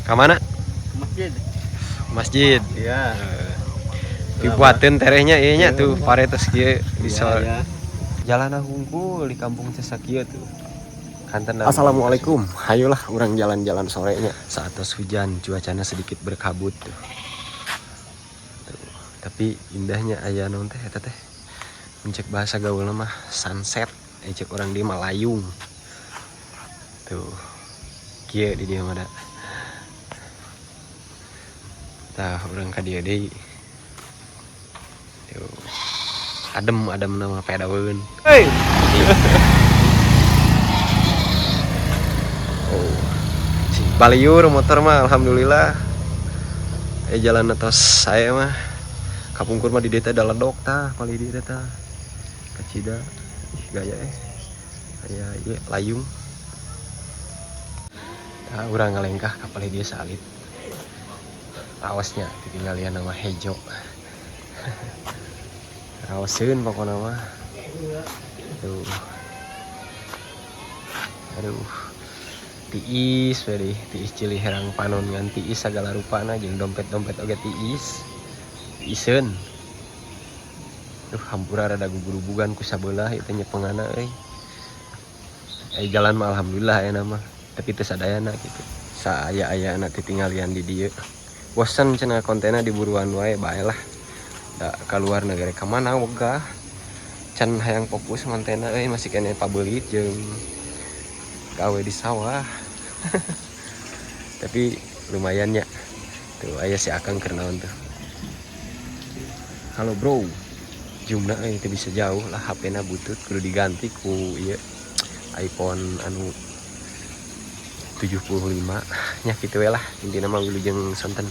Ka mana? Masjid. Masjid. Iya. Dibuatin terehnya ieu nya tuh paretos kieu bisa. Iya. Jalan hungkul di kampung teh sakieu tuh. Kanten. Assalamualaikum. Hayolah urang jalan-jalan sorenya. Saat tos hujan, cuacanya sedikit berkabut tuh. Tuh. Tapi indahnya aya naon teh eta teh. Mun cek bahasa gaulna mah sunset, eh cek urang di Malayung. Tuh. Kieu di dieu mah da. Tah, urang ka dieu deui. Tuh. Adem adem nama pedaweun. Hei. Oh. Si baliur motor mah, alhamdulillah. Eh, jalan atas saya mah kapungkur mah di dieu teh da ledok tah, palih dieu teh tah. Kacida. Ih, gaya eh. Aya ieu layung. Tah, urang ngalengkah ka palih dieu salit. Rawasnya ditinggalian nama hejo. Rawaseun pokona mah. Tuh. Aduh. Tiis we deh, tiis cilih herang panon ngan tiis sagala rupana jeung dompet-dompet oge tiis. Tiiseun. Duh, hampura rada gugurubugan ku sabelah ieu teh nyepengana euy. Eh, jalan mah alhamdulillah aya mah, tapi teu sadayana gitu. Saaya-ayana titinggalian di dieu. Bosan cenah kontenna di buruan wae, bae lah. Da keluar negara ka mana wegah. Can hayang fokus kontenna euy, masih keneh pabeulit jeung gawe di sawah. Tapi lumayan ya. Tuh aya si Akang keur naon tuh. Halo bro. Jumna euy teu bisa jauh lah, HP-na butut kudu diganti ku ieu iPhone anu 75 nya kitu we lah, intina mah wilujeng sonten.